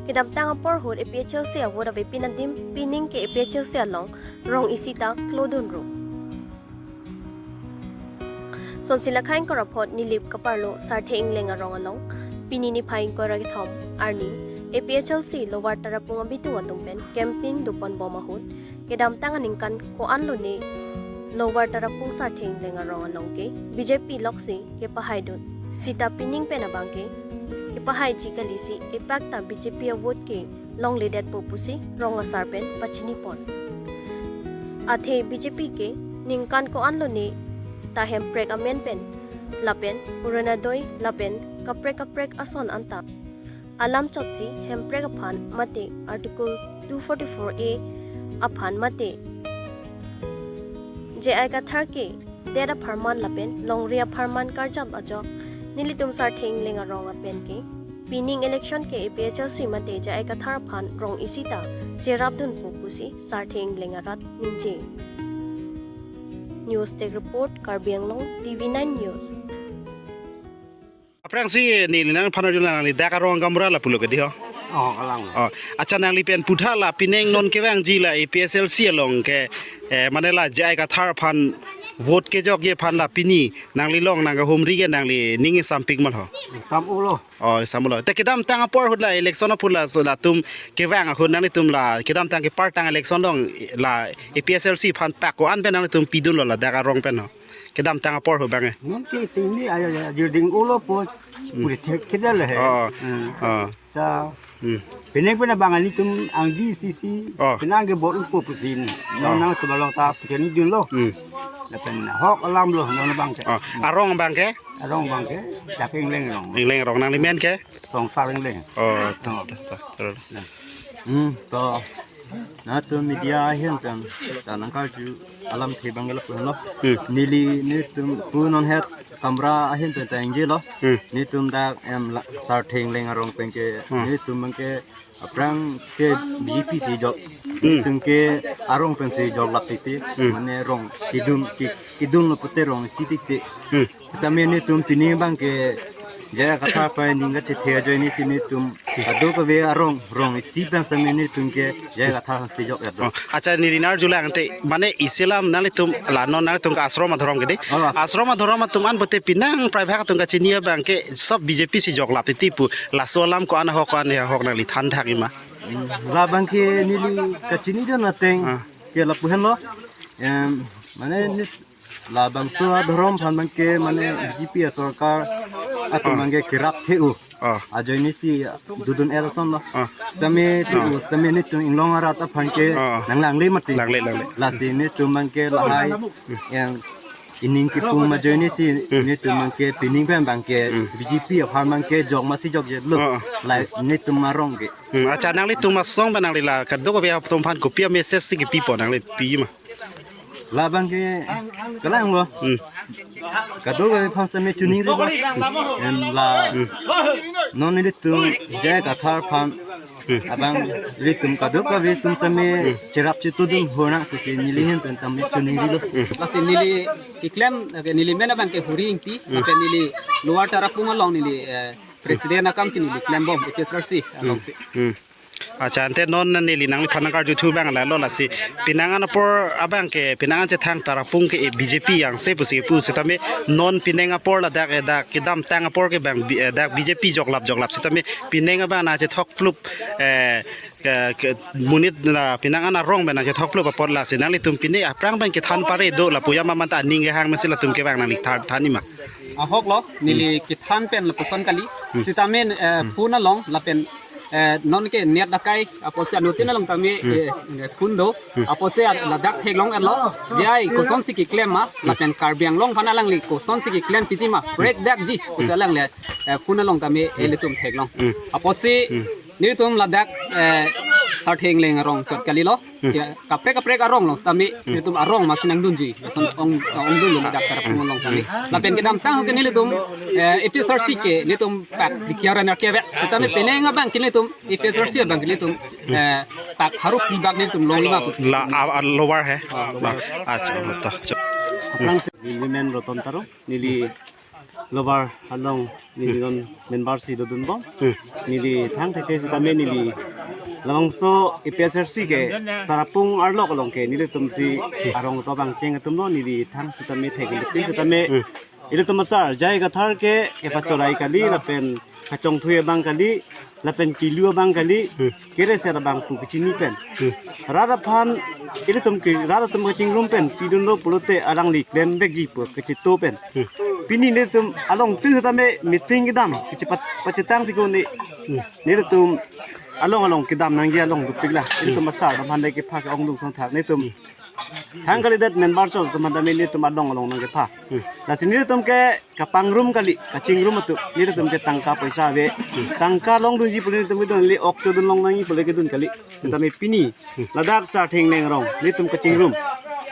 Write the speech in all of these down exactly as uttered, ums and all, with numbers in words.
Kedamtang apor ahut A P H L C a-vote avepin adim pining ke A P H L C along rong isi ta klodun ro. Sonsi la khain korapot Nilip kaparlo Sarthe Engleng arong along pini niphai ingkoi ra kethom arni A P H L C Lower Tarapung abitung atum pen campaign dopon bom ahut kedamtang aningkan ko-an lone Lower Tarapung Sarthe Engleng arong along ke B J P loksi kepahaidun. Sita pining pen abang ke kepahaiji kalisi epak ta B J P a-vote ke longledetpo pusi rong asar pen pachinipon. Athe B J P ke ningkan ko-an lone ta Hemprek amen pen lapen Orunodoi lapen kaprek kaprek ason anta alam chotsi Hemprek aphan mate Article two forty-four A aphan mate J I Kathar ke det apharman lapen longri apharman karjap ajok nelitum Sarthe Engleng arong apen ke pining election ke A P H L C mate J I Kathar aphan rong isi ta cherapdunpo pusi Sarthe Engleng arat ningje. News Desk Report, Karbi Anglong, T V nine News. Aphrangsi neli nangphan arjulo, nangli dak arong agamra lapulo ke di ho? Oh, kalang. Oh, acha, nangli pen puthot la pining non kevangji la A P H L C along ke, eh, mane la J I Kathar aphan vote kejokji aphan la pini nangli along nangkahumri ke nangli ning isampik ma ho? Sam-ulo. Oh, sam-ulo. Te kedamtang apor ahut la election apor la, so latum kevang ahut nanglitum la kedamtang kepartang election along la A P H L C aphan pak ko-an pen nanglitum pidunlo la dak arong pen ho? Kedamtang apor ahut abang ke. Non ke tingni aya ya jirding ulo po. Hmm. Puri thek kedal he. Oh. Hmm. Oh. Sa. Hmm. Pining pen abang nelitum angdi sisi. Oh. Penang ke bor upo pusin. Oh. Non nangtum along ta puteni dunlo. Hmm. Lapen hok alam lo non abang ke. Oh. Arong abang ke? Arong abang ke. Dak Engleng arong. Engleng arong, nangli men ke? Songsar Engleng. Oh. Oh. Hmm, to. Nangtum media ahin pen ta nangkarju alamthe abang ke lapulo. Hmm. Neli nelitum pu non het kamra ahin pen ta ingjelo. Hmm. Nelitum dak em la Sarthe Engleng arong pen ke. Hmm. Nelitum abang ke aphrang ke B J P si jok. Hmm. Nelitum ke arong pensi joklap titi. Hmm. Mane rong kidun ki, kidunlo pute rong isi titi. Hmm. Tame nelitum pining abang ke J I Kathar aphan ning kachethe ajoine si nelitum kadokave arong rong isi pen same nelitum ke J I Kathar aphan si jok ya do. Oh, acha, neli nangkarjulang te, mane isi alam nanglitum la non nanglitum ke ashram adhorom ke di. Oh. Ashram adhorom atum an pute pining prai bhag atum kachini abang ke sob B J P si joklap titi pu, laso alam ko-an ahok ko-an ahok nangli than thakji ma? Hmm, labang ke neli kachinidun ateng. Ah. Ke lapu henlo. Em, mane ni labangso adhorom aphan abang ke mane B J P asorkar atum Ah. abang ke kerap he-u. Ah. Ajoine si dodun-et ason lo. Ah. Same tu, Ah. same nelitum inglong arat aphan ke Ah. nanglangle mati. Langle, langle. Lasi nelitum abang ke lahai yang ining kipum ajoine si Hmm. nelitum abang ke pining pen abang ke Hmm. B J P aphan abang ke jok masi jokje lo. Ah. Lai nelitum arong ke. Hmm, acha, nanglitum asong ba nangli la kadokave atum aphan kopi a-message si kipipo, nangli piji ma? Labang ke kalang lo. Hmm. Kadokave aphan same chiningri lo. Em la Hmm. non nelitum J I Kathar aphan Hmm. abang nelitum kadokave atum same Hmm. cherap chetudun honang pusi neli ahin pen tame chiningri lo. Hmm. Lasi neli keklem, eh, neli men abang ke Huri Ingti, Hmm. lapen neli Lower Tarapung along neli, eh, President akam si neli klembom, A P H L C along si. Hmm. Acha, ante non neliphan nangkarjuthu abang lalo lasi. Penang an apor abang ke, penang an chethang Tarapung ke B J P angse pusi pu sitame non penang apor ladak, eh, dak kedamtang apor ke abang B-, eh, dak B J P joklap joklap sitame penang abang nangchethokplup, eh, ke, ke monit la penang an arong abang nangchethokplup apor lasi nanglitum pine aphrang abang kethan pare do lapu ya ma manta aning kehang masi latum ke abang nangli than, thanji ma? Ahok lo, neli kethan pen lapuson kali. Hmm. Sitame, eh, Hmm. phone along lapen, eh, non ke net dakai apotsi anuttin along tame, Hmm. eh, phone do. Hmm. Apotsi ladak theklong-etlo. J I kosonsi keklem ma, Hmm. lapen Karbi Anglong aphan alangli kosonsi keklem piji ma. Break dak ji, Hmm. apotsi alangli, eh, phone along tame, Hmm. ilitum theklong. Hmm. Apotsi Hmm. nelitum ladak, eh, Sarthe Engleng arong chot kalilo. Hmm. Si kaprek kaprek arong along sitame, Hmm. nelitum arong masi nangdunji. Lason ong, ongdunlo ladak Tarapung along tame. Hmm. Lapen kedamtang ahut ke nelitum, eh, A P H L C ke nelitum pak dikhiaran arke vet. Sitame penang abang ke nelitum A P H L C abang ke nelitum, eh, pak harup pibak nelitum longji ma pusi. La, a, a, lower he. Ah, lower. La, acha, to, to. Aphrang si neli men Roton Tarong, neli Lower along neli non member si dodunbom. Hmm. Neli thang thekthek sitame neli labangso A P H L C ke Tarapung arlok along ke nelitum si arong to bang cheng atum lo, neli thang sitame thek neli pin sitame. Hmm. Ilitum asar J I Kathar ke kepachorai kali lapen kachongthui abang kali lapen kilu abang kali. Hmm. Kere ser abang pu kachini pen. Hmm. Rat aphan ilitum ke rat atum kachingrum pen pidunlo pulote alangli klem vekji pu kacheto pen. Hmm. Pini nelitum along tin sitame meeting kedam kachepat pachetang sikon ni. Hmm. Nelitum along along kedam nangji along dopik la. Ilitum asar aphan le kepha ke-ongdung sangthak nelitum. Hmm. Thang kalidet member chot atum aphan tame nelitum along along nangkepha. Hmm. Lasi nelitum ke kapangrum kali, kachingrum atum, nelitum ke tangka poisa ave. Hmm. Tangka longdunji pule nelitum kedun le ok chodun long nangji pule kedun kali. Hmm. Sitame pini, hmm, ladak Sar Thengleng arong, nelitum kachingrum.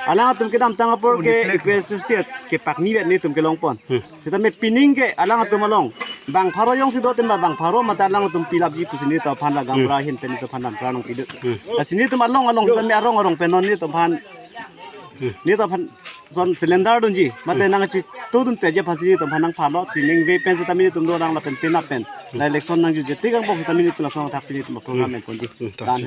Alang atum kedamtang apor ke A P H L C kepakni vet nelitum kelongpon. Hmm. Sitame pining ke alang atum along bang pharo jongsi do tema bang pharo mate alang atum pilapji pusi nelitum aphan la gaonbura, hmm, ahin pen nelitum aphan lam pranong pidu. Hmm. Lasi nelitum along along sitame arong arong pen non nelitum aphan, hmm, nelitum aphan son cylinder dunji mate, hmm, nangchetodun peji aphan si nelitum aphan nangphalo, sining ve pen sitame nelitum dorang lapen penap pen. Hmm. La election nangjutje tik angbong sitame nelitum lason thak si nelitum program, hmm, pen ponji. Hmm, ta. Dan